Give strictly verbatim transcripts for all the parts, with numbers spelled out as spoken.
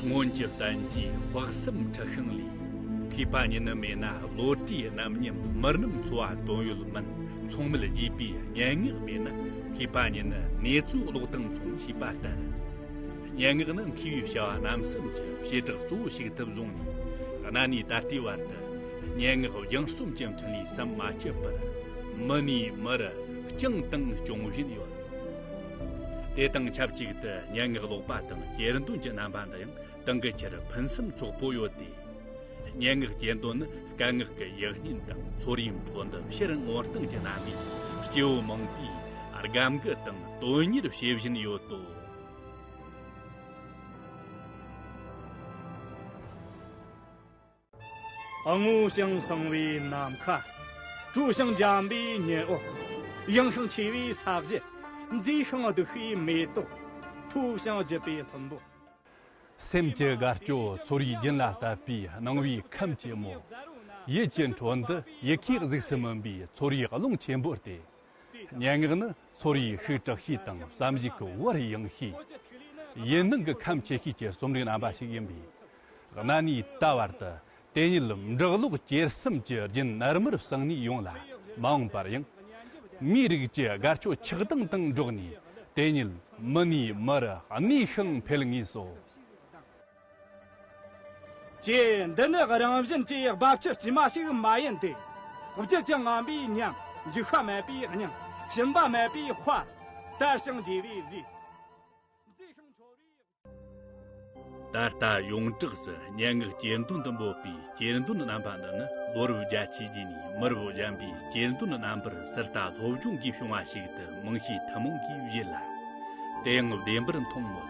སྔོན་གྱི་བསྟན་བཅོས་དཔག་བསམ་འཁྲི་ཤིང་ལས། མཁས་པ་ཉིད་ནི་མེད་ན་བློ་གྲོས་རྣམ་ཉམས། མི་རྣམས་འཚོ་བ་དོན་ཡོད་མིན། མཚུངས་མེད་རྒྱས་པའི་སྙན་ངག་མེད་ན། མཁས་པ་ཉིད་ནི་ནེ་ཙོའི་གློག་དང་མཚུངས་ཞེས་པ་ལྟར། སྙན་ངག་ནི་མཁས་པའི་བྱ་བ་རྣམ་གསུམ་གྱི་བྱེ་བྲག་གཙོ་བོ་ཞིག་ཏུ་བཟུང་ནས། གནའ་ནས་ད་ལྟའི་བར་དུ་སྙན་ངག་སྦྱངས་རྩོམ་གྱི་འཕྲིན་ལས་བསམ་མ་ཆད་པར་མི་ནས་མི་རུ་བསྐྱངས་དང་སྐྱོང་བཞིན་ཡོད། དེ་དང་ཆབས་ཅིག་ཏུ་སྙན་ངག་ཀློག་པ་དང་གྱེར་འདོན་གྱི་རྣམ་པ་འདི་ཡང་དེང་གི་ཆར་ཕུན་སུམ་ཚོགས་པོ་ཡོད་དེ། སྙན་ངག་གྱེར་འདོན་ནི་སྐད་ངག་གི་ཡིད་བརྙན་དང་ཚོར་བའི་འཕྲོ་འདུ་ཕྱིར་མངོན་སྟངས་ཀྱི་རྣམ་པས་སྐྱེ་བོ་མང་པོའི་སྒམ་གུ་དང་དོན་གཉེར་བྱེད་བཞིན་ཡོད་དོ། སྔོ་ཞིང་གཙང་བའི་ནམ་མཁའ། དྲོ་ཞིང་འཇམ་པའི་ཉི་འོད། ཡངས་ཤིང་ཆེ་བའི་ས་གཞི། མཛེས་ཤིང་སྡུག་པའི་མེ་ཏོག། མཐོ་ཞིང་ལྗིད་པའི་ལྷུན་པོ། སེམས་ཀྱི་དགའ་སྐྱོ་ཚོར་བའི་རྒྱུན་ལ་བཏབ་པའི་སྣང་བའི་ཁམས་ཀྱི་མོ། ཡིད་ཀྱི་འཕྲོ་འདུ་ཡིད་ཁའི་གཟུགས་སུ་སྨིན་པའི་ཚོར་བའི་རླུང་ཆེན་པོ་སྟེ། སྙན་ངག་ནི་ཚོར་བའི་ཤུགས་དྲག་ཤོས་དང་བསམ་གཞིག་གི་བར་ཡངས་ཤོས། ཡིད་སྣང་གི་ཁམས་ཆེ་ཤོས་ཀྱི་རྩོམ་རིག་རྣམ་པ་ཞིག་ཡིན་པས། གནའ་ནས་ད་བར་དུ་དེ་ཉིད་འབྲོག་ལོག་གྱེར་གསུམ་གྱི་རྒྱུན་ནར་མར་བསྲིངས་ནས་ཡོང་ལ། མ་འོངས་པར་ཡང་མིའི་རིགས་ཀྱི་དགའ་སྐྱོ་ཆགས་སྡང་དང་འགྲོགས་ནས། དེ་ཉིད་མི་ནས་མི་རུ་གནས་ཤིང་འཕེལ་ངེས་སོ། ཀྱེ། འདི་ནི་རང་བཞིན་གྱིས་རྦབ་ཆུ་དཀྱུས་མ་ཞིག་མ་ཡིན་ཏེ། བརྗིད་ཅིང་ངང་པའི་ཉམས། འཇིགས་པ་མེད་པའི་སྙིང་། ཞུམ་པ་མེད་པའི་དཔལ། དར་ཞིང་རྒྱས་པའི་ལུས། མཛེས་ཤིང་འཕྲོ་བའི། ད་ལྟ་ཡོངས་གྲགས་སུ་སྙན་ངག་གྱེར་འདོན་དུ་འབོད་པའི་གྱེར་འདོན་རྣམ་པ་འདི་ནི་ལོ་རབས་བརྒྱད་ཅུའི་རྗེས་ནས་མི་རབས་གཞོན་པའི་གྱེར་འདོན་རྣམ་པར་ཟུར་ལྟ་སློབ་སྦྱོང་གིས་བྱུང་བ་ཞིག་ཏུ་མིང་ཤས་ཐུན་མོང་གིས་བཞེད་ལ། དེ་ཡང་བདེན་པར་མཐོང་མོད།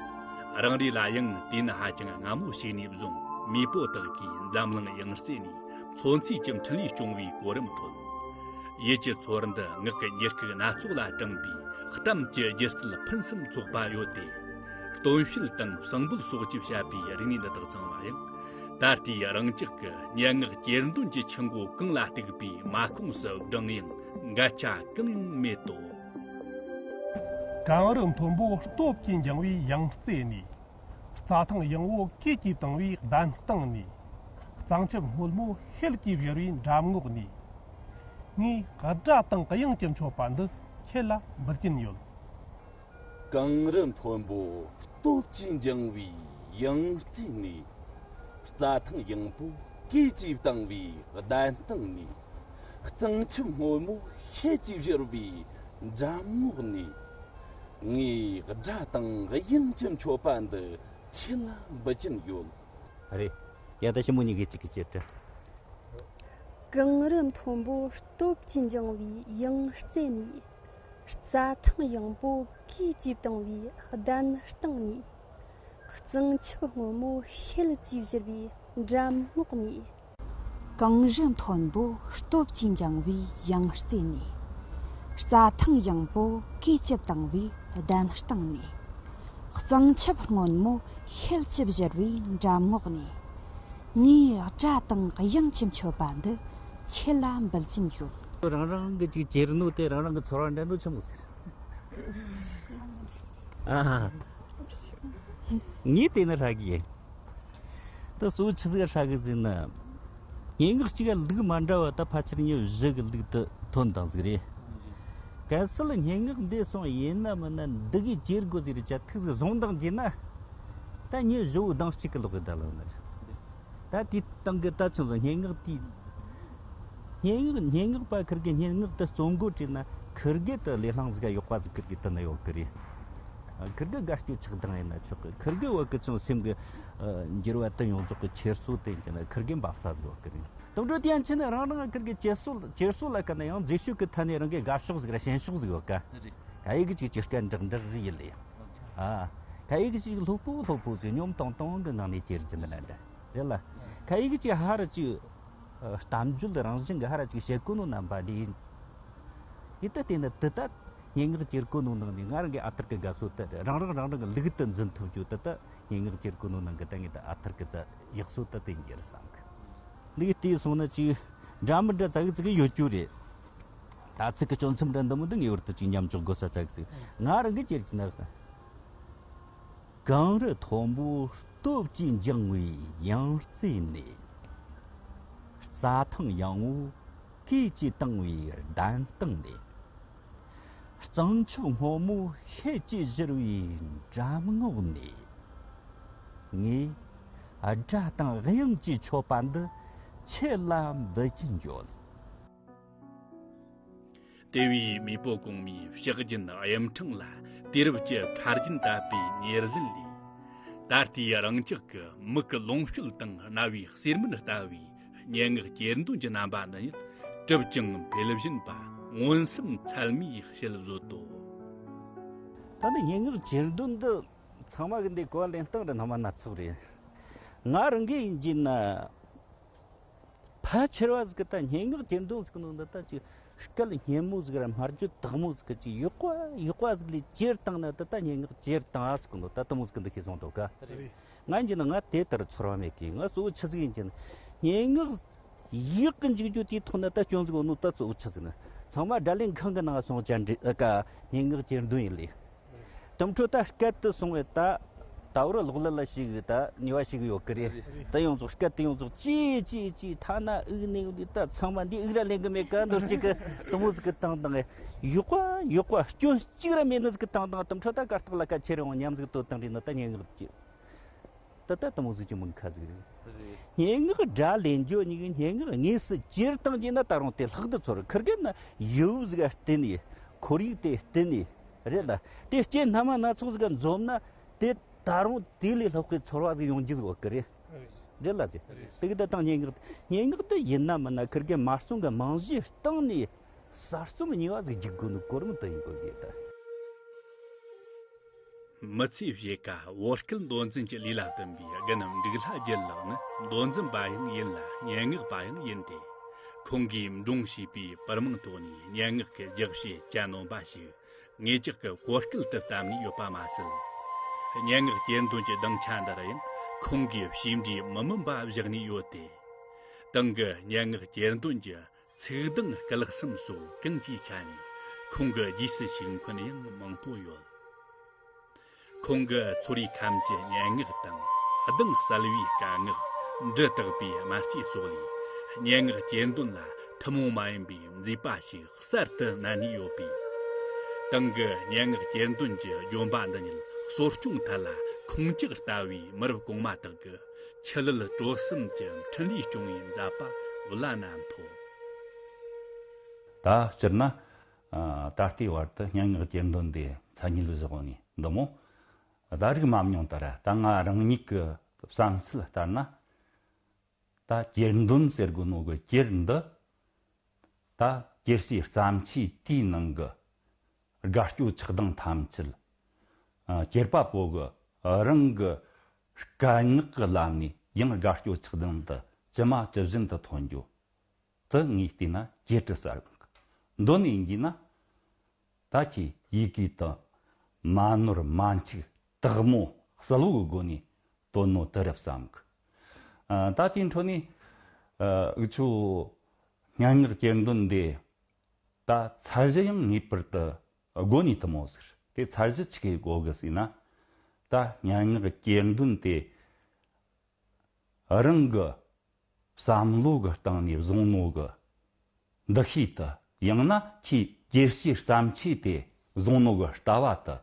རང་རེ་ལ་ཡང་དུས་ནི་ཧ་ཅང་སྔ་མོ་ཞིག་ནས་བཟུང་མེས་པོ་དག་གིས་འཛམ་གླིང་ཡང་རྩེ་ནས་མཚོན་ཚིག་གི་འཕྲིན་ལས་སྐྱོང་བའི་གོ་རིམ་ཁྲོད། ཡིད་ཀྱི་ཚོར་འདུ་ངག་གི་གཉེར་ཁུག་སྣ་ཚོགས་ལ་དྲངས་པའི་གཏམ་གྱི་སྒྱུ་རྩལ་ཕུན་སུམ་ཚོགས་པ་ཡོད་དེ། སྟོན་བཤད་དང་གསང་འབུལ་སོགས་ཀྱིས་བཤད་པའི་རིག་གནས་འདི་དག་ཚང་མ་ཡང་། ད་ལྟའི་རང་ཅག་གི་སྙན་ངག་གྱེར་འདོན་གྱི་ཆུ་མགོ་གངས་ལ་གཏུགས་པའི་མ་ཁོངས་སུ་བགྲངས་ཡང་འགལ་ཆ་གང་ཡང་མེད་དོ། གངས་རི་མཐོན་པོ་སྟོབས་ཀྱིས་འགྱིང་བའི་ཡང་རྩེ་ནས། རྩྭ་ཐང་ཡངས་པོ་སྐད་ཀྱིས་བཏང་བའི་གདན་སྟེང་ནས། གཙང་ཆབ་སྔོན་མོ་ཤེལ་གྱིས་བཞུར་བའི་འགྲམ་ངོགས་ནས། ངས་སྒྲ་དང་དབྱངས་ཀྱི་མཆོད་པ་འདི་ཁྱེད་ལ་འབུལ་གྱིན་ཡོད། གངས་རི་མཐོན་པོ་སྟོབས་ཀྱིས་འགྱིང་བའི་ཡང་རྩེ་ནས། རྩྭ་ཐང་ཡངས་པོ་སྐད་ཀྱིས་བཏང་བའི་གདན་སྟེང་ནས། གཙང་ཆབ་སྔོན་མོ་ཤེལ་གྱིས་བཞུར་བའི་འགྲམ་ངོགས་ནས། ངས་སྒྲ་དང་དབྱངས་ཀྱི་མཆོད་པ་འདི་ཁྱེད་ལ་འབུལ་གྱིན་ཡོད། རེད། ཡ་ད་ཞི་མོ་གཉིས་ཀས་གཅིག་གིས་གཅིག་དྲི། གངས་རི་མཐོན་པོ་སྟོབས་ཀྱིས་འགྱིང་བའི་ཡང་རྩེ་ནས། རྩྭ་ཐང་ཡངས་པོ་སྐད་ཀྱིས་བཏང་བའི་གདན་སྟེང་ནས། གཙང་ཆབ་སྔོན་མོ་ཤེལ་གྱིས་བཞུར་བའི་འགྲམ་ངོགས་ནས། གངས་རི་མཐོན་པོ་སྟོབས་ཀྱིས་འགྱིང་བའི་ཡང་རྩེ་ནས། རྩྭ་ཐང་ཡངས་པོ་སྐད་ཀྱིས་བཏང་བའི་གདན་སྟེང་ནས། གཙང་ཆབ་སྔོན་མོ་ཤེལ་གྱིས་བཞུར་བའི་འགྲམ་ངོགས་ནས། ངས་སྒྲ་དང་དབྱངས་ཀྱི་མཆོད་པ་འདི་ཁྱེད་ལ་འབུལ་གྱིན་ཡོད། རང་རང་གི་ཅིག་གྱེར་ནོ་དེ་རང་རང་གི་ཚོར་བ་འདྲ་ནོ་ཆི་མོ་ཟེར། ཨ། ངས་བལྟས་ན་ཧྲ་གི་ཡིན། ད་གཙོ་བོ་ཆི་ཟིག་ཧྲ་གི་ཟེར་ན། སྙན་ངག་གཅིག་ག་ལུགས་མ་འདྲ་བ་ད་ཕལ་ཆེར་མྱི་བཞི་གི་ལུགས་དུ་ཐོན་དང་ཟིག་རེད། གལ་སྲིད་སྙན་ངག་འདི་སོང་ཡིན་ན་མིན་ན་འདི་གི་གྱེར་དགོས་ཟིག་རེད་ཅ་ཐུག་ཟིག་བཟུང་དང་བྱས་ན། ད་མྱི་བཞི་བོ་གདངས་གཅིག་གི་ལོག་གི་ད་ལོ་ནི། ད་དེའི་སྟེང་གི་ད་ཆུང་ཟིག་སྙན་ངག་དེའི། སྙན་ངག་སྙན་ངག་པ་ཁིར་གི་སྙན་ངག་དེ་རྩོམ་འགོ་བྲིས་ན་ཁིར་གི་དེ་ལས་བླངས་ཟིག་ག་ཡོག་པ་ཟིག་ཁིར་གི་དེ་ན་ཡོད་གི་རེད། ཁིར་གི་དགའ་སྐྱོ་ཆགས་སྡང་ཡིན་ན་ཆོག་གི། ཁིར་གི་བ་གི་ཚང་སེམས་གི་འགྱུར་བ་དེ་ཡོངས་རྫོགས་གི་ཁྱེར་སོ་དེ་ཡིན་གྱི་ན་ཁིར་གི་འབབ་ས་ཟིག་ཡོད་གི་རེད། དོན་འགྲོ་དེ་ཡང་ཆི་ནི་རང་རང་ཁིར་གི་ཁྱེར་སོ་ཁྱེར་སོ་ལ་ཀ་ན་ཡང་མཛེས་ཤོས་གི་ཐད་ནས་རང་གི་དགའ་ཕྱོགས་ཟིག་ར་ཞེན་ཕྱོགས་ཟིག་ཡོད་ག། རེད། ད་ཡི་གི་ཅིག་ཅི་སྐད་འདྲག་འདྲག་གི་ཡིན་ལ་ཡང་། ཨ། ད་ཡི་གི་ཅིག་ལྷོད་པོ་ལྷོད་པོ་ཟིག་སྙོམས་ཏོང་ཏོང་གི་ངང་ནས་ཁྱེར་གྱི་འདི་ན་འདྲ། རེད་ལ། ཁ་ཡི་གི་ཅིག་ཧ་ར་ཅིག་གཏམ་བརྗོད་རང་བཞིན་གི་ཧ་ར་ཅིག་བཤད་གོ་ནོ་རྣམ་པ་འདི་ཡིན། ཡིད་ད་བལྟས་ན་དེ་ད་སྙན་ངག་གྱེར་གོ་ནོ་ནང་ནས་ང་རང་གི་ཨ་ཐར་གི་དགའ་སོ་དེ་རེད། རང་རང་རང་རང་གི་ལུགས་དུ་འཛིན་ཐུབ་རྒྱུ་དེ་ད་སྙན་ངག་གྱེར་གོ་ནོ་ནང་གི་ད་ངས་ད་ཨ་ཐར་གི་ད་ཡག་སོ་དེ་དེ་ཡིན་གྱི་རེད་བསམ་གི། ལུགས་དེ་སོང་ན་ཅིག་འདྲ་མི་འདྲ་ཙག་ཙིག་གི་ཡོད་རྒྱུ་རེད། ད་ཚིག་གི་གཅོད་མཚམས་འདྲ་འདི་མོ་འདི་ངེས་པར་དུ་ཅིག་མཉམ་འཇོག་དགོས་ས་ཙག་ཙིག། ང་རང་གི་གྱེར་གྱི་ན། གངས་རི་མཐོན་པོ་སྟོབས་ཀྱིས་འགྱིང་བའི་ཡང་རྩེ་ནས། རྩྭ་ཐང་ཡངས་པོ་གོས་ཀྱིས་དྭངས་པའི་གདན་སྟེང་ནས། གཙང་ཆུ་སྔོན་མོ་ཤེལ་གྱིས་བཞུར་བའི་འགྲམ་ངོགས་ནས། ངས་སྒྲ་དང་དབྱངས་ཀྱི་མཆོད་པ་འདི་ཁྱེད་ལ་འབུལ་གྱིན་ཡོད། དེ་བས་མེས་པོ་གོང་མའི་ཕྱག་རྒྱུན་གཡུ་འཕྲང་ལ་དུས་རབས་ཀྱི་ཕྲ་རྒྱན་དད་པའི་ཉེར་ལེན་ལས། ད་ལྟའི་རང་ཅག་གི་མིག་གི་ལོངས་སྤྱོད་དང་རྣ་བའི་གསེར་མིག་ལྟ་བུའི་སྙན་ངག་གྱེར་འདོན་གྱི་རྣམ་པ་འདི་ཉིད་གྲུབ་ཅིང་འཕེལ་བཞིན་པ་མངོན་སུམ་ཚད་མས་དཔྱད་བཟོད་དོ། ད་ནི་སྙན་ངག་གྱེར་འདོན་འདི་ཚང་མ་གི་འདི་གོ་བ་ལེན་སྟངས་རེད། སྣ་མ་སྣ་ཚོགས་རེད། ང་རང་གིས་ཡིན་གྱི་ན། ཕལ་ཆེར་བ་ཟིག་གི་ད་སྙན་ངག་གྱེར་འདོན་ཟིག་གི་ནང་དུ་ད་ཅིག་སྐད་སྙན་མོ་ཟིག་ར་སྨྲ་བརྗོད་དག་མོ་ཟིག་གི་ཅིག་ཡག་པ་ཡག་པ་ཟིག་ལས་གྱེར་བཏང་ན་ད་ད་སྙན་ངག་གྱེར་བཏང་ཨ་ཟིག་གི་ནོ། ད་དུ་མོ་ཟིག་གི་འདུ་ཤེས་སོང་འདུག་ག་རེད། ང་ཡིན་གྱི་ན་ང་དེ་ལྟར་ཚོར་བ་མེད་གི། ང་གཙོ་བོ་ཆི་ཟིག་ཡིན་གྱི་ན། སྙན་ངག་ཡག་གི་འཇུག་རྒྱུ་དེའི་ཐོག་ན་ད་སྐྱོན་ཟིག་ཡོད་ནོ། ད་གཙོ་བོ་ཆི་ཟིག་ན་ཚང་མ་སྒྲ་ལེན་ཁང་གི་ནང་སོང་བཅར་འདྲི་ཨ་ཀ་སྙན་ངག་གྱེར་འདོན་ཡིན་ལས། དུམ་འཕྲོ་ད་སྐད་དུ་སོང་བས་ད། ད་བར་གློག་ཀླད་ལ་ཞིག་ད་ནུས་པ་ཞིག་ཡོད་གི་རེད། ད་ཡོངས་རྫོགས་སྐད་དུ་ཡོངས་རྫོགས་ཅི་ཅི་ཅི་ཐ་ན་དབུགས་ནས་ཡོད་ད་ཚང་མ་འདི་དབུགས་ར་ལེན་གི་མེད་ག་འདུག་ཅིག་གི་དུ་མོ་ཟིག་གི་བཏང་བཏང་ཡོག་པ་ཡོག་པ་སྐྱོན་གཅིག་ར་མེད་ནི་ཟིག་གི་བཏང་བཏང་དུམ་འཕྲོ་ད་དཀར་རྟགས་ལ་སྐད་ཆེ་རེ་འོང་སྙམ་ཟིག་ཏོ་བཏང་རེད་ན་ད་སྙན་ངག་ཅི། ད་ལྟ་དུ་མོ་ཟིག་གི་མིང་ཁ་ཟིག་རེད། སྙན་ངག་སྒྲ་ལེན་རྒྱུ་གཉིས་ཀྱི་སྙན་ངག་དངོས་སུ་གྱེར་བཏང་རྒྱུ་ན་ད་རུང་དེ་ལྷག་ཏུ་ཚོར། ཁིར་གེ་ན་ཡུལ་ཟིག་ག་བརྟེན་ནས་ཁོར་ཡུག་དེ་བརྟེན་ནས་རེད་ལ། དེ་སྐྱེ་སྣ་མ་སྣ་ཚོགས་ཟིག་ག་འཛོམས་ན་དེ་ད་རུང་དེ་ལས་ལྷག་པའི་ཚོར་བ་ཟིག་ཡོང་རྒྱུ་ཟིག་ཡོད་གི་རེད། རེད་ལ་ཟེར། དེ་གི་ད་དང་སྙན་ངག་སྙན་ངག་དེ་ཡིན་ན་མིན་ན་ཁིར་གེ་མ་རྩོམ་གི་རྨང་གཞིའི་སྟེང་ནས། གསར་རྩོམ་གཉིས་པ་ཟིག་རྒྱུག་དགོས་ནི་གོར་མོ་དུ་ཡིན་དགོས་ཡོད་ད། མི་ཚེའི་ཕྱེད་ཀ་བོད་སྐད་མདོ་འཛིན་གྱི་ལས་ལ་བསྟུན་པའི་རྒན་འབྲུག་ལྷ་རྒྱལ་ལགས་ནི་མདོ་འཛིན་པ་ཡང་ཡིན་ལ་སྙན་ངག་པ་ཡང་ཡིན་ཏེ། ཁོང་གིས་འབྲོང་ཞེས་པའི་པར་མིང་ཐོག་ནས་སྙན་ངག་གི་རྒྱག་ཕྱེ་གྱ་ནོམ་པ་ཞིག་ངེད་ཅག་གི་གོ་སྐལ་དུ་བཏབ་ནས་ཡོད་པ་མ་ཟད། སྙན་ངག་གྱེར་འདོན་གྱི་སྡིངས་ཆ་འདིར་ཡང་ཁོང་གིས་བྱས་འབྲས་མི་དམན་པ་བཞག་ནས་ཡོད་དེ། དེང་གི་སྙན་ངག་གྱེར་འདོན་གྱི་ཚིག་གདངས་སྐད་གསུམ་སོགས་གང་ཅིའི་ཆ་ནས་ཁོང་གི་རྗེས་སུ་ཞུགས་མཁན་ཡང་མང་པོ་ཡོད། ཁོང་གི་ཚོར་བའི་ཁམས་ཀྱི་སྙན་ངག་དང་གདངས་གསལ་བའི་སྐད་ངག་འབྲུ་དག་པའི་སྨྲ་ལྕེ་སོགས་ལས་སྙན་ངག་གྱེར་འདོན་ལ་ཐུན་མོང་མ་ཡིན་པའི་མཛེས་པ་ཞིག་གསར་དུ་མནན་ནས་ཡོད་པས། དེང་གི་སྙན་ངག་གྱེར་འདོན་གྱི་ལྗོན་པ་འདི་ཉིད་གསོ་སྐྱོང་ཐད་ལ་ཁོང་ཅག་ལྟ་བུའི་མི་རབས་གོང་མ་དག་གི་ཆུ་ལུད་དྲོད་གསུམ་གྱི་འཕྲིན་ལས་སྐྱོང་བའི་མཛད་པ་བླ་ན་མཐོ། ད་སྤྱིར་ན། ཨ། ད་ལྟའི་བར་དུ་སྙན་ངག་གྱེར་འདོན་དེ་མཚན་ཉིད་བཞག་ནས་འདི་མོ་ད་རིག་མ་མྱོང་། ད་ར་ད་ང་རང་ཉིད་ཀྱི་བསམ་ཚུལ་ལྟར་ན། ད་གྱེར་འདོན་ཟེར་དགོས་ནོ་གི་གྱེར་འདི། ད་གྱེར་ཕྱེ་བརྩམས་ཆོས་དེའི་ནང་གི་དགའ་སྐྱོ་ཆགས་སྡང་ཐམས་ཅད། ཨ། གྱེར་པ་པོ་གི་རང་གི་སྐད་ངག་གི་ལམ་ནས་ཡང་དགའ་སྐྱོ་ཆགས་སྡང་དེ་ཇི་མ་ཇི་བཞིན་དུ་ཐོན་རྒྱུ། དེ་ངས་བལྟས་ན་གྱེར་དུ་གསལ་གི། མདོ་ནས་ཡིན་གྱི་ན། ད་ཁྱེད་ཡི་གེ་དང་མ་ནོར་མ་འཆུག་དག་མོ་གསལ་བོ་གི་སྒོ་ནས་བཏོན་ནོ་དེ་རེད་བསམ་གི། ཨ། ད་དེའི་འཕྲོ་ནས། ཨ། འུ་ཆོ་སྙན་ངག་གྱེར་འདོན་འདི་ད་ཚད་གཞི་ཡང་ངེས་པར་དུ་དགོས་ནི་དེ་མོ་ཟེར། དེ་ཚད་གཞི་ཆི་གི་དགོས་གི་ཟེར་ན། ད་སྙན་ངག་གྱེར་འདོན་དེ་རང་གི་བསམ་བློ་གི་སྟེང་ནས་བཟུང་ནོ་གི་འདུ་ཤེས་དེ། ཡང་ན་ཁྱེད་གྱེར་ཕྱེ་བརྩམས་ཆོས་དེ་བཟུང་ནོ་གི་ལྟ་བ་དེ།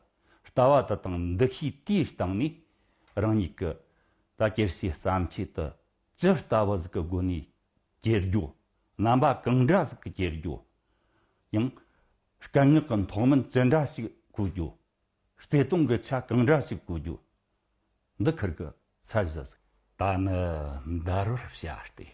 ལྟ་བ་དེ་དང་འདུ་ཤེས་དེའི་སྟེང་ནས་རང་ཉིད་ཀྱི་ད་གྱེར་ཕྱེ་བརྩམས་ཆོས་དེ་ཇི་ལྟ་བུ་ཟིག་གི་སྒོ་ནས་གྱེར་རྒྱུ། རྣམ་པ་གང་འདྲ་ཟིག་གི་གྱེར་རྒྱུ། ཡང་སྐད་ངག་གི་མཐོ་དམན་ཅི་འདྲ་ཞིག་གོ་རྒྱུ། བརྩེ་དུང་གི་ཆ་གང་འདྲ་ཞིག་གོ་རྒྱུ། འདི་ཁིར་གི་ཚད་གཞི་ཟིག། ད་ནི་འདར་བར་བྱ་སྟེ།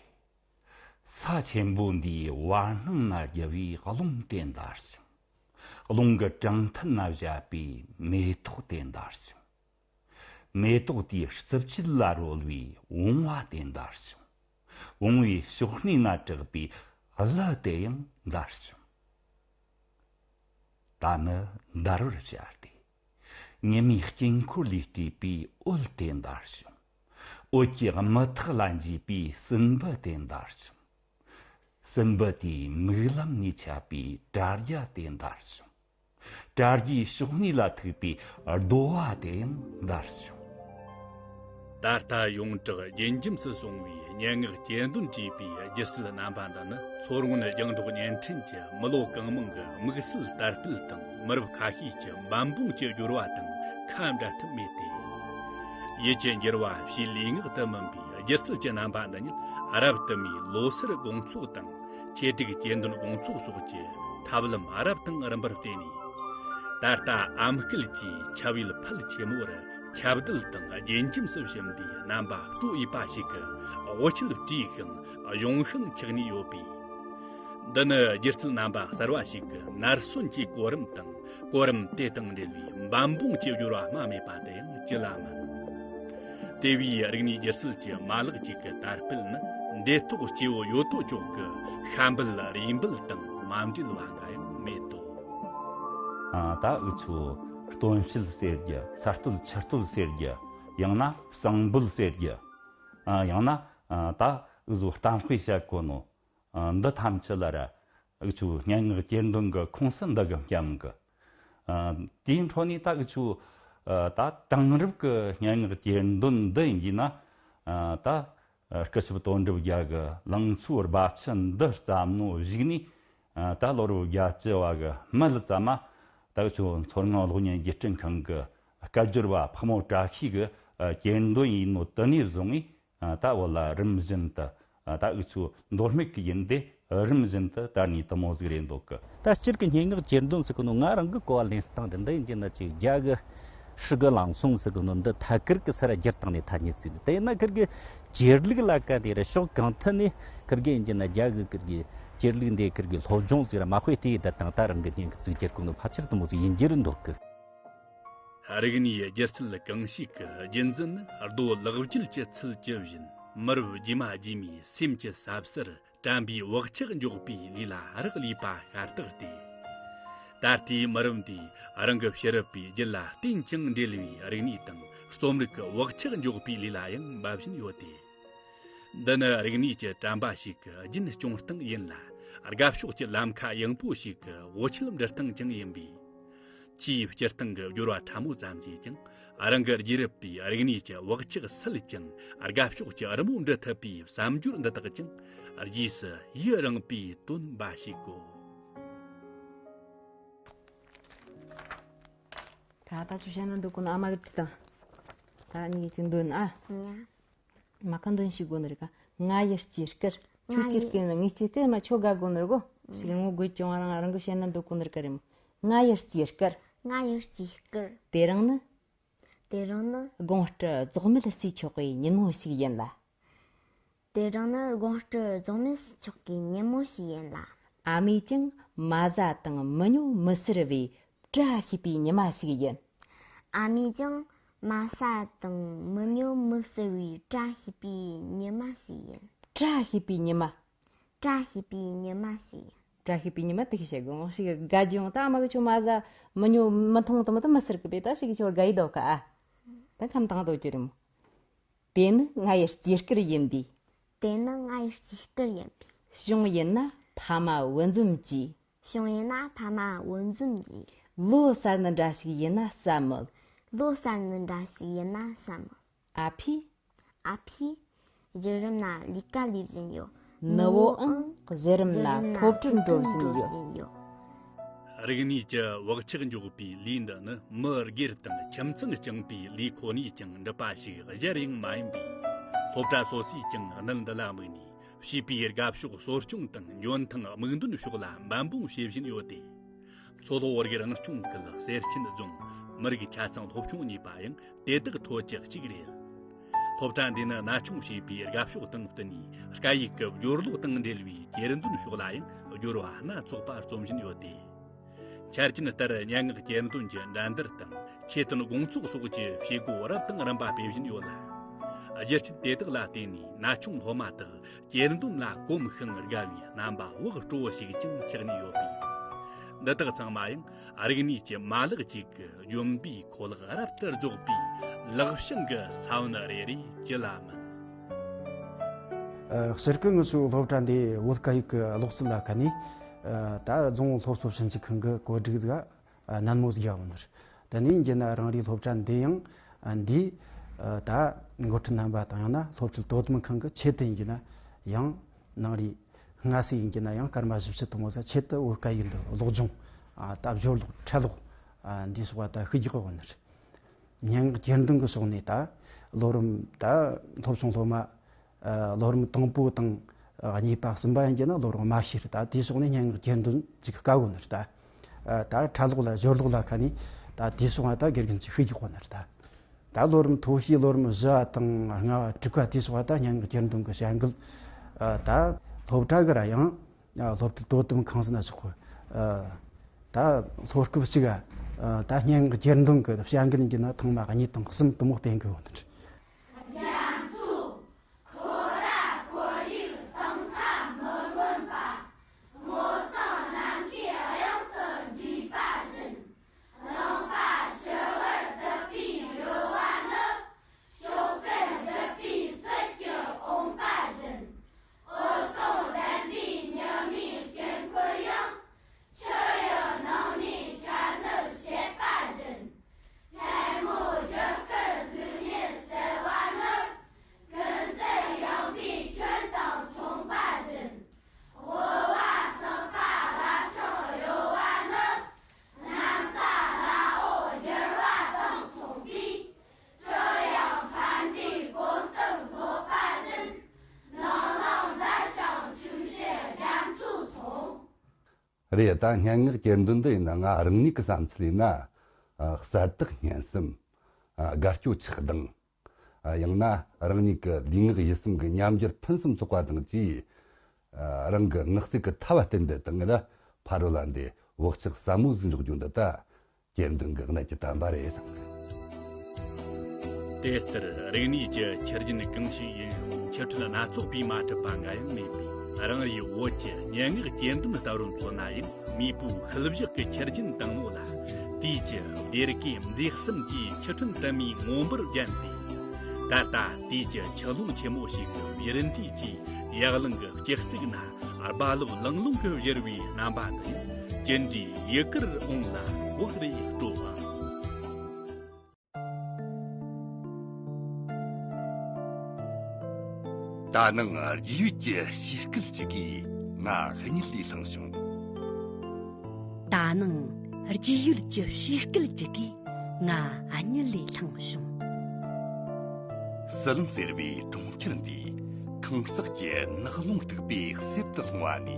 ས་ཆེན་པོ་འདིའི་བར་སྣང་ན་རྒྱུ་བའི་རླུང་དེ་འདར་ཞིང་། རླུང་གི་གྲང་ཐུན་ན་བཞད་པའི་མེ་ཏོག་དེ་འདར་ཞིང་། མེ་ཏོག་དེའི་རྩིབས་ཕྱེད་ལ་རོལ་བའི་བུང་བ་དེ་འདར་ཞིང་། བུང་བའི་ཕྱོགས་སྣེ་ན་གྲགས་པའི་གླུ་དེ་ཡང་འདར་ཞིང་། ད་ནི་འདར་བར་བྱ་སྟེ། ཉི་མའི་དཀྱིལ་འཁོར་ལས་སྤྲས་པའི་འོད་དེ་འདར་ཞིང་། འོད་ཀྱི་དམུ་ཐག་ལ་འཇུས་པའི་སྲིན་འབུ་དེ་འདར་ཞིང་། སྲིན་འབུ་དེའི་མིག་ལམ་ནས་ཆད་པའི་དྲ་རྒྱ་དེ་འདར་ཞིང་། དྲ་རྒྱའི་ཕྱོགས་སྣེ་ལ་ཐུག་པའི་རྡོ་བ་དེ་ཡང་འདར་ཞིང་ ད་ལྟ་ཡོངས་གྲགས་རྒྱུན་འབྱམས་སུ་སོང་བའི་སྙན་ངག་གྱེར་འདོན་བྲིས་པའི་སྒྱུ་རྩལ་རྣམ་པ་འདི་ནི། མཚོ་སྔོན་རྒྱང་སྒྲོག་བརྙན་འཕྲིན་གྱི་མི་ལོ་གང་མང་གི་དམིགས་བསལ་དར་སྤེལ་དང་། མི་རབས་ཁ་ཤས་ཀྱི་འབད་འབུངས་ཀྱི་སྦྱོར་བ་དང་ཁ་འབྲལ་ཐབས་མེད་དེ། ཡིད་ཀྱི་འགྱུར་བ་ཞེས་ལུས་ངག་ཏུ་སྨིན་པའི་སྒྱུ་རྩལ་གྱི་རྣམ་པ་འདི་ཉིད། རབ་དུ་མའི་ལོ་སར་དགོང་ཚོགས་དང་། ཆེད་སྒྲིག་གྱེར་འདོན་དགོང་ཚོགས་སོགས་ཀྱི་ཐབས་ལམ་རབ་དང་རིམ་པར་བརྟེན་ནས། ད་ལྟ་ཨམ་སྐད་ཀྱི་ཁྱབ་ཡུལ་ཕལ་ཆེ་མོར་ཁྱབ་གདལ་དང་རྒྱུན་འབྱམས་སུ་ཕྱིན་པའི་རྣམ་པ་སྤྲོ་འོས་པ་ཞིག་གི་དབུ་ཁྱུད་བྲིས་ཤིང་གཞུང་ཤིང་ཆགས་ནས་ཡོད་པས། འདི་ནི་སྒྱུ་རྩལ་རྣམ་པ་གསར་བ་ཞིག་གི་ནར་སོན་གྱི་གོ་རིམ་དང་། གོ་རིམ་དེ་དང་འབྲེལ་བའི་འབད་འབུངས་ཀྱི་སྦྱོར་བ་སྨྲ་མེད་པ་དེ་ཡང་ཅི་ལ་མིན། དེ་བས་རིག་གནས་སྒྱུ་རྩལ་གྱི་མ་ལག་ཅིག་གི་དར་སྤེལ་ནི་འབྲེལ་ཐོགས་སྐྱེ་བོ་ཡོད་དོ་ཅོག་གི་ཤ་འབུལ་རུས་འབུལ་དང་མ་འབྲེལ་བ་འགའ་ཡང་མེད་དོ། ཨ། ད་འུ་ཚོ་སྟོན་དཔྱིད་ཟེར་རྒྱུ། ས་སྟོད་ཆུ་སྟོད་ཟེར་རྒྱུ། ཡང་ན་བསང་འབུལ་ཟེར་རྒྱུ། ཨ། ཡང་ན། ཨ། ད་འུ་ཚོ་གཏམ་དཔེ་བཤད་གོ་ནོ། ཨ། འདི་ཐམས་ཅད་ལ་ར་འུ་ཚོའི་སྙན་ངག་གྱེར་འདོན་གྱི་ཁོངས་སུ་འདུ་གི་སྙམ་གི། ཨ། དེའི་འཕྲོ་ནས་ད་འུ་ཚོ། ཨ། ད་དེང་རབས་ཀྱི་སྙན་ངག་གྱེར་འདོན་འདི་ཡིན་ན། ཨ། ད་སྐུ་ཞབས་དོན་གྲུབ་རྒྱལ་གྱི་ལང་ཚོའི་རྦབ་ཆུ་འདི་བརྩམས་ནོ་གཞུག་ནས། ཨ། ད་ལོ་རབས་བརྒྱད་ཅུ་བ་གི་སྨད་ཙམ་མ། ད་འུ་ཚོ་མཚོ་སྔོན་གློག་བརྙན་སྒྱུར་སྐྲུན་ཁང་གི་སྐད་སྒྱུར་བ་ཕག་མོ་བཀྲ་ཤིས་ཀྱི། ཨ། གྱེར་འདོན་ཡིན་ནོ་དེ་ནས་བཟུང་ངས། ཨ། ད་བོད་ལ་རིམ་བཞིན་དུ། ཨ། ད་འུ་ཚོ་མདོ་སྨད་ཀྱི་ཡིན་ཏེ། རིམ་བཞིན་དུ་དར་ནས་དེ་མོ་ཟིག་རེད་འདུག་གི། ད་སྤྱིར་གྱི་སྙན་ངག་གྱེར་འདོན་ཟེར་གོ་ནོ་ང་རང་གི་གོ་བ་ལེན་སྟངས་དེ་འདི་ཡིན་གྱི་ན། ཅིག་རྒྱ་གི་ཧྲི་གི་ལང་སོང་ཟེར་གོ་ནོ་འདི་ཐད་ཀར་གྱི་སར་བསྒྱུར་བཏང་ནས་ཐ་སྙད་བརྩིས་ནས། དེ་ཡིན་ན་ཁིར་གི་ཅེར་ལུགས་ལ་ཀ་དེ་ར་ཕྱོགས་གང་ཐད་ནས་ཁིར་གི་ཡིན་གྱི་ན། རྒྱ་གི་ཁིར་གི་ཅེར་ལུགས་འདི་ཁིར་གི་སློབ་སྦྱོང་ཟིག་ར་མ་དཔེ་དེ་ཡི་ད་དང་ད་རང་གི་སྙན་གི་ཚིག་གྱེར་གོ་ནོ་ཕལ་ཆེར་དེ་མོ་ཟིག་ཡིན་རྒྱུ་རེད་འདུག་གི། རིག་གནས་སྒྱུ་རྩལ་གང་ཞིག་གི་རྒྱུན་འཛིན་ནི་རྡོ་ལག་བརྒྱུད་ཀྱི་ཚུལ་གྱི་བཞིན། མི་རབས་རྗེས་མ་རྗེས་མའི་སེམས་ཀྱི་ཟབ་སར་དྲན་པའི་བག་ཆགས་འཇོག་པའི་ལས་ལ་རག་ལས་པ་ཤ་སྟག་སྟེ། ད་ལྟའི་མི་རབས་འདིས་རང་གི་ཕྱི་རབས་པའི་རྒྱུད་ལ་བརྟེན་ཅིང་འབྲེལ་བའི་རིག་གནས་དང་རྩོམ་རིག་གི་བག་ཆགས་འཇོག་པའི་ལས་ལ་ཡང་འབབ་བཞིན་ཡོད་དེ། འདི་ནི་རིག་གནས་ཀྱི་དྲན་པ་ཞིག་གི་རྒྱུན་སྐྱོང་སྟངས་ཡིན་ལ། དགའ་ཕྱོགས་ཀྱི་ལམ་ཁ་ཡངས་པོ་ཞིག་གི་དབུ་ཁྱུད་འབྲི་སྟངས་ཀྱང་ཡིན་པས། ཆེས་སྤྱིར་བཏང་གི་སྦྱོར་བ་ཕྲ་མོ་ཙམ་གྱིས་ཀྱང་། རང་གི་རྒྱུད་རབས་པའི་རིག་གནས་ཀྱི་བག་ཆགས་སད་ཅིང་། དགའ་ཕྱོགས་ཀྱི་རི་མོ་འབྲི་ཐུབ་པའི་བསམ་སྦྱོར་འདི་དག་ཀྱང་རྗེས་སུ་ཡི་རང་པའི་དོན་འབའ་ཞིག་གོ། ད་ལྟ་ཆུ་བཤད་ན་འདུག་གོ་ནོ་ཨ་མ་གི་བྲིས་དང་། ད་ནི་ཅིག་འདོན་ཨ། ཡ། མ་ཁ་འདོན་ཞིག་དགོས་ནི་རེད་ཀ། ང་ཡི་སྐྱེས་སྐར། ང་ཁྱོད་ཀྱི་ཡི་སྐད་ནི་ངའི་སྐྱེས་སྐར་མ་ཁྱོད་དགའ་དགོས་ནི་རེད་གོ། ཞིག་ངོ་དགོད་ཀྱང་རང་རང་གི་བཤད་ན་འདུག་གོ་ནི་རེད་ཀ་རེད་མོ། ང་ཡི་སྐྱེས་སྐར། ང་ཡི་སྐྱེས་སྐར། དེ་རིང་ནི། དེ་རིང་ནི། དགོང་དྲོ་རྫོགས་མེད་སྲིད་ཆོག་གི་ཉིན་མོ་ཞིག་ཡིན་ལ། དེ་རིང་ནི་དགོང་དྲོ་རྫོགས་མེད་སྲིད་ཆོག་གི་ཉིན་མོ་ཞིག་ཡིན་ལ། ཨ་མས་ཀྱང་མ་ཟ་དང་མི་ཉོ་མི་ཟེར་བའི་བཀྲ་ཤིས་པའི་ཉི་མ་ཞིག་ཡིན། ཨ་མས་ཀྱང་མ་ཟ་དང་མི་ཉོ་མི་ཟེར་བའི་བཀྲ་ཤིས་པའི་ཉི་མ་ཞིག་ཡིན། བཀྲ་ཤིས་པའི་ཉི་མ། བཀྲ་ཤིས་པའི་ཉི་མ་ཞིག་ཡིན། བཀྲ་ཤིས་པའི་ཉི་མ་དེ་ཤེས་དགོས་ངོ་། ཞིག་དགའ་རྒྱུ་ཡོང་ད་ཨ་མ་གི་ཁྱོད་མ་ཟ་མི་ཉོ་མི་འཐུང་དུ་མི་དུ་མི་ཟེར་གི་བས་ད་ཞིག་ཁྱོད་དགའ་ཡི་འདུག་ག་ཨ། ད་ཁམས་དང་དོ་ཅི་རེད་མོ། དེ་ནི་ང་ཡི་སྐྱེས་སྐར་ཡིན་པས། དེ་ནི་ང་ཡི་སྐྱེས་སྐར་ཡིན་པས། བྱུང་ཡིན་ན་ཕ་མ་འུ་འཛོམས་ཀྱིས། བྱུང་ཡིན་ན་ཕ་མ་འུ་འཛོམས་ཀྱིས། ལོ་གསར་ནི་འདྲ་ཞིག་ཡིན་ན་བསམ་མོད། ལོ་གསར་ནི་འདྲ་ཞིག་ཡིན་ན་བསམ་མོད། ཨ་ཕས། ཨ་ཕས། བརྒྱུད་རིམ་ན་ལས་ཀ་ལས་བཞིན་ཡོད། ནུ་བོའང་བརྒྱུད་རིམ་ན་སློབ་གྲྭར་འགྲོ་བཞིན་ཡོད། རིག་གནས་ཀྱི་བག་ཆགས་འཇོག་པའི་ལས་འདི་ནི་མི་སྒེར་དང་ཁྱིམ་ཚང་རྐྱང་པའི་ལས་ཁོ་ནས་ཀྱང་འགྲུབ་པ་ཞིག་གཞན་ཡང་མ་ཡིན་པས། སློབ་གྲྭ་སོ་སོས་ཀྱང་གནད་འདི་ལ་དམིགས་ནས་བྱིས་པའི་དགའ་ཕྱོགས་གསོ་སྐྱོང་དང་འཇོན་ཐང་དམིགས་འདོན་ཕྱོགས་ལ་འབད་འབུངས་བྱེད་བཞིན་ཡོད་དེ། མཚོ་ལྷོ་བོད་དགེ་རང་སྐྱོང་ཁུལ་གསེར་ཆེན་རྫོང་མི་རིགས་ཆ་ཚང་སློབ་ཆུང་གཉིས་པ་ཡང་དེ་དག་ཁྲོད་ཀྱི་གཅིག་རེད། སློབ་གྲྭ་འདི་ནི་ན་ཆུང་བྱིས་པའི་དགའ་ཕྱོགས་དང་བསྟུན་ནས་སྐད་ཡིག་གི་སྦྱོར་ཀློག་དང་འབྲེལ་བའི་གྱེར་འདོན་ཕྱོགས་ལ་ཡང་སྦྱོར་བ་སྣ་ཚོགས་པ་རྩོམ་བཞིན་ཡོད་དེ། ཆ་རྐྱེན་ལྟར་སྙན་ངག་གྱེར་འདོན་གྱི་འགྲན་བསྡུར་དང་ཆེད་དོན་དགོང་ཚོགས་སོགས་ཀྱི་བྱེད་སྒོ་རབ་དང་རིམ་པ་སྤེལ་བཞིན་ཡོད་ལ། རྒྱུ་རྐྱེན་དེ་དག་ལ་བརྟེན་ནས་ན་ཆུང་སློབ་མ་དག་གྱེར་འདོན་ལ་གོམས་ཤིང་དགའ་བའི་རྣམ་པ་བག་སྤྲོ་བོ་ཞིག་ཀྱང་ཆགས་ནས་ཡོད་པས། འདི་དག་ཚང་མ་ཡང་རིག་གནས་ཀྱི་མ་ལག་ཅིག་གི་ལྗོན་པའི་ཁོ་ལག་རབ་ཏུ་རྫོགས་པའི་ལག་བྱང་གི་ས་བོན་རེ་རེ་ཅི་ལ་མིན། ཨ། སྤྱིར་གི་ངེད་ཚོའི་སློབ་གྲྭ་འདིའི་བོད་སྐད་ཡིག་གི་ཀློག་རྩལ་ལ་ཁ་ནས། ཨ། ད་རྫོང་སློབ་གསོ་ཞིབ་འཇུག་ཁང་གི་བཀོད་སྒྲིག་ཟིག་ཨ། ནན་མོ་ཟིག་ཡོད་ནི་རེད། དེ་ནས་ཡིན་གྱི་ན་རང་རེའི་སློབ་གྲྭ་འདི་ཡང་། ཨ། འདིའི། ད་འགོ་ཁྲིད་རྣམ་པ་དང་ཡང་ན་སློབ་ཁྲིད་དོ་དམ་ཁང་གི་ཆེད་དུ་ཡིན་གྱི་ན་ཡང་ནང་རེ་སྔ་སེ་ཡིན་གྱི་ན་ཡང་སྐར་མ་བཞི་བཅུ་དང་པོ་ས་ཆེད་དུ་བོད་སྐད་ཡིག་འདི་སློབ་སྦྱོང་ད་སྦྱོར་ཀློག་ཕྲད་ཀློག་འདི་སོགས་པ་ད་ཤེས་རྒྱུ་གི་ཡོད་ནི་རེད། སྙན་ངག་གྱེར་འདོན་གྱི་ཕྱོགས་ནས་ད་ལོ་རིམ་ད་སློབ་ཆུང་སློབ་མ་ལོ་རིམ་དང་པོ་དང་གཉིས་པ་གསུམ་པ་ཡིན་གྱི་ན་ལོ་རིམ་དམའ་ཤོས་རེད། ད་དེའི་ཕྱོགས་ནས་སྙན་ངག་གྱེར་འདོན་ཅིག་དཀའ་གོ་ནི་རེད། ད་ད་ཕྲད་ཀློག་ལ་སྦྱོར་ཀློག་ལ་ཁ་ནས་ད་དེའི་ཕྱོགས་ང་ད་དགེ་རྒན་ཅིག་ཤེས་རྒྱུ་གོ་ནི་རེད། ད་ད་ལོ་རིམ་མཐོ་ཤོས་ལོ་རིམ་བཞི་བ་དང་ལྔ་བ་དྲུག་པ་དེའི་ཕྱོགས་ད་སྙན་ངག་གྱེར་འདོན་གྱི་བྱ་འགུལ་ད་སློབ་གྲྭ་གི་ར་ཡང་སློབ་ཁྲིད་དོ་དམ་ཁང་ཟེར་ན་ཆོག་གི། ད་ལྷོ་སྐབས་གཅིག་ག་ད་སྙན་ངག་གྱེར་འདོན་གྱི་བྱ་འགུལ་གྱི་ན་ཐེངས་མ་གཉིས་དང་གསུམ་དུ་མོ་སྤེལ་གི་ཡོད་འདུག། རྒྱ་མཚོ། ཁོ་ར་ཁོར་ཡུག་གཙང་ཁ་མི་མངོན་པ། སྔོ་བསངས་ནམ་མཁའི་དབྱིངས་སུ་འདྲེས་པ་བཞིན། རླངས་པ་ཞི་བར་དུད་པའི་གཡོ་བ་ནི། ཞོགས་ཀུན་སྒྲིབ་པའི་སྲོད་ཀྱི་འོང་པ་བཞིན། འོད་སྟོང་ལྡན་པའི་ཉི་མའི་དཀྱིལ་འཁོར་ཡང་། ཆུ་ཡི་ནང་ནས་ཆར་ནུབ་བྱེད་པ་བཞིན། མཚན་མོ་རྒྱུ་སྐར་གཟུགས་བརྙན་གསལ་བ་ནི། ཀུན་གསལ་ཡངས་པའི་ཁྱོན་དང་མཚུངས་པ་བཞིན། དབུ་བ་སྲེག་པ་བླ་བྲང་གཡོ་བ་ནི། གནམ་ས་བླ་འོག་བསྒྱུར་བ་དང་མཚུངས་པའི། ཁྲོ་ཡང་ཕ་འདྲེའི་གོམ་སྟབས་སློབ་པ་བཞིན། ནང་ལང་འདར་ཞིང་འཁྲུག་གཞིའི་རྒྱ་མཚོ་མཐོང་། རེད། ད་སྙན་ངག་གྱེར་འདོན་འདི་ཡིན་ན་ང་རང་ཉིད་ཀྱི་བསམ་ཚུལ་ཡིན་ན། ཨ། གསལ་དག་སྙན་གསུམ། ཨ། དགའ་སྐྱོ་ཆགས་སྡང་། ཨ། ཡང་ན་རང་ཉིད་ཀྱི་ལུས་ངག་ཡིད་གསུམ་གྱི་ཉམས་འགྱུར་ཕུན་སུམ་ཚོགས་པ་དང་བཅས། ཨ། རང་གི་ངག་ཚིག་གི་ཐལ་བ་བསྟན་འདི་དང་ལ་ཕ་རོལ་ལ་འདི་བག་ཆགས་ཟབ་མོ་ཟིག་འཇོག་རྒྱུ་འདི་ད། གྱེར་འདོན་གྱི་གནད་ཀྱི་དམ་པ་རེད་བསམ་གི། དེ་ལྟར་རིག་གནས་ཀྱི་ཆུ་རྒྱུན་གང་ཞིག་ཡིན་རུང་འཆད་ཁྲིད་སྣ་ཚོགས་པས་མ་གྲུབ་པ་འགའ་ཡང་མེད་པས། རང་རེའི་བོད་ཀྱི་སྙན་ངག་གྱེར་འདོན་ལྟ་བུར་མཚོན་ན་ཡང་མེས་པོའི་ཤུལ་བཞག་གི་ཆུ་རྒྱུན་དང་པོ་ལ། དུས་ཀྱི་སྡེར་ཀའི་མཛེས་གསུམ་གྱིས་ཆུ་ཕྲན་དུ་མའི་མངོན་པར་བརྒྱན་ཏེ། ད་ལྟ་དུས་ཀྱི་ཆུ་ཀླུང་ཆེན་མོ་ཞིག་གི་བཞུར་འདྲའི་ཆེས་ཡར་ལངས་ཀྱི་སྤྱི་གཙུག་ན། རྦ་རླབས་ལང་ལོང་གི་བཞུར་བའི་རྣམ་པ་འདི་ཡང་ཅི་འདྲའི་ཡུལ་དཀར་འོང་ལ་བག་རེ་སྤྲོ་བ། ད་ནངས་རྒྱུས་ཡོད་ཀྱི་ཕྱིར་སྐད་ཅིག་གིས་ང་གཉིད་ལས་ལངས་བྱུང་། ད་ནངས་རྒྱུས་ཡོད་ཀྱི་ཕྱིར་སྐད་ཅིག་གིས། ང་གཉིད་ལས་ལངས་བྱུང་། ཟི་ལིང་ཟེར་བའི་གྲོང་ཁྱེར་འདིའི་ཁང་བརྩེགས་ཀྱི་ནགས་ཀློང་སྟུག་པའི་གསེབ་ཏུ་ལྷུང་བ་ནས།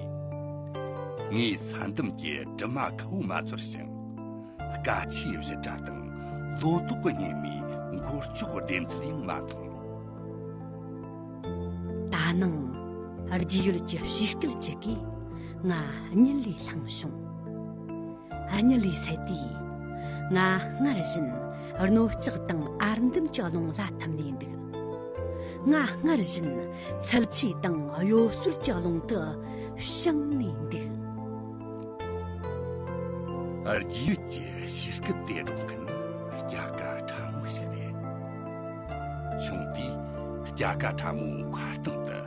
ངའི་ས་འདམ་གྱི་གྲིབ་མ་ཁ་བོ་མ་ཚོར་ཞིང་། དཀའ་ཆེའི་བཞུར་སྒྲ་དང་ལོ་ཏོག་གི་སྙེ་མའི་མགོ་ལྕོག་ལྡེམ་ཚུལ་ཡང་མ་མཐོང་། ད་ནངས་རྒྱུས་ཡོད་ཀྱི་ཕྱིར་སྐད་ཅིག་གིས་ང་གཉིད་ལས་ལངས་བྱུང་། གཉིད་ལས་སད་དུས། ང་སྔར་བཞིན་རྣོ་ལྕགས་དང་ཨར་འདམ་གྱི་རླུང་ལ་འཐིམ་ནས་འདུག། ང་སྔར་བཞིན་ཚལ་ཆུ་དང་གཡོ་ཟོལ་གྱི་རླུང་དུ་བྱང་ནས་འདུག། རྒྱུས་ཡོད་ཀྱི་ཕྱིར་སྐད་དེ་སྒྲོག་མཁན་སྐྱ་ཀ་ཕྲ་མོ་ཞིག་རེད། ཆུང་དུས་སྐྱ་ཀ་ཕྲ་མོའི་མཁར་དང་དུ་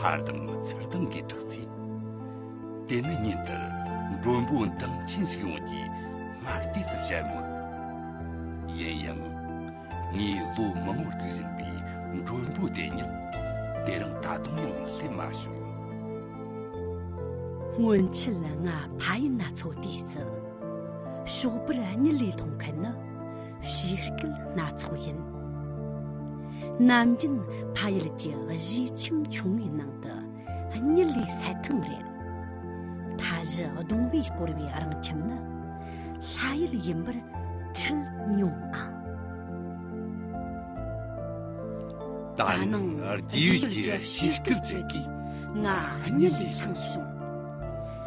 ཕར་དང་ཚུར་དང་གིས་གྲགས་ཚེ། དེ་ནི་ཉིན་ལྟར་མགྲོན་པོ་འདང་ཆེན་ཞིག་ཡོང་རྒྱུའི་སྔ་ལྟས་སུ་བཤད་མོད། ཡིན་ཡང་། ངས་ལོ་མང་པོར་སྒུག་བཞིན་པའི་མགྲོན་པོ་དེ་ཉིད་དེ་རིང་ད་དུང་ཡང་སླེབས་མ་བྱུང་། སྔོན་ཆད་ང་ཕ་ཡུལ་ན་འཚོ་དུས་སུ། ཞོགས་པར་གཉིད་ལས་ལྷུང་མཁན་ནི་ཕྱིའི་སྐད་སྣ་ཚོགས་ཡིན། ནམ་རྒྱུན་ཕ་ཡུལ་གྱི་གཞིས་ཁྱིམ་ཆུང་ངུའི་ནང་དུ་གཉིད་ལས་སད་ཐེངས་རེར། མཐའ་བཞི་གདུང་བས་བསྐོར་བའི་རང་ཁྱིམ་ནི་ལྷ་ཡུལ་ཡིན་པར་ཁྲེལ་མྱོང་ཨང་། ད་ནངས་རྒྱུས་ཡོད་ཀྱི་ཕྱིར་སྐད་ཅིག་གིས་ང་གཉིད་ལས་ལྷུང་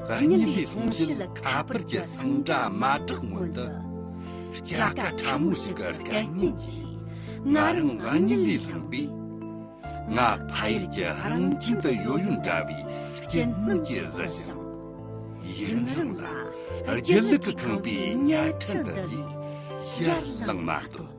བྱུང་། གཉིད་ལས་ལྷུང་བྱེད་ཁ་པར་གྱི་སང་སྒྲ་མ་གྲགས་སྔོན་དུ། སྐྱ་ཀ་ཕྲ་མོ་ཞིག་གི་སྐད་སྙན་གྱིས་ང་རང་གཉིད་ལས་ལྷུང་པས། ང་ཕ་ཡུལ་གྱི་རང་ཁྱིམ་དུ་ཡོད་ཡོད་འདྲ་བའི་སྐྱིད་སྣང་གིས་བཟི་ཞིང་། ཡུན་རིང་ལ་སྒྱིད་ལུག་གིས་ཁེངས་པའི་ཉལ་ཁྲི་འདི་ལས་ཡར་ལངས་མ་ཐུབ།